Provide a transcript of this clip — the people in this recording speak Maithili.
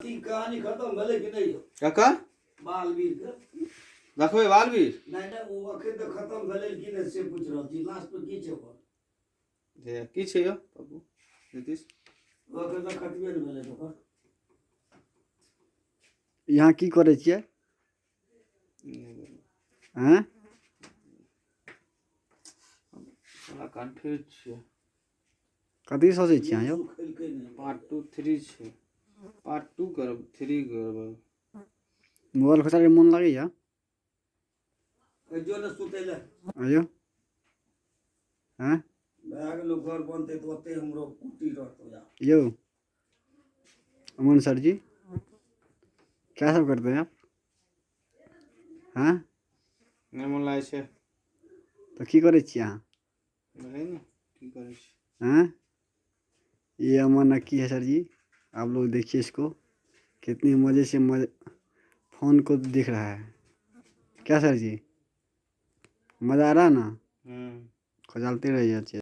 ई कहानी खत्म भेलै कि नहि यौ? ककर? बालवीर के। देखबै बालवीर? नहि नहि, ओ अखन तक खत्म भेलै कि नहि से पूछि रहल छी। लास्ट मे की छै ओकर? जे की छै यौ पप्पू नीतीश? ओ अखन तक खतमे नहि भेलै ओकर। यहाँ की करै छियै? आँय? थोड़ा कन्फ्यूज छियै। कथी सोचै छियै अहाँ यौ? खेलकै नहि। पार्ट 2 3 छै। पार्ट 2 करब 3 करब। मोबाइल खोचारके मोन लागैया? जो ने सुतै लए। आँय यौ? आँय? भए गेलो, घर बनतै तऽ ओते हमरो कुटी रहतौ जा। यौ अमन सर जी, क्या सब करते हैं आप? हाँ? नहि मोन लागै छै। तऽ की करै छियै अहाँ? देखै ने की करै छी। हाँ, ये अमन अक्की है सर जी, आप लोग देखिए इसको कितने मज़े से मज़े फोन को देख रहा है। क्या सर जी, मज़ा आ रहा है ना? हम्म। खजालते रहिए अच्छे।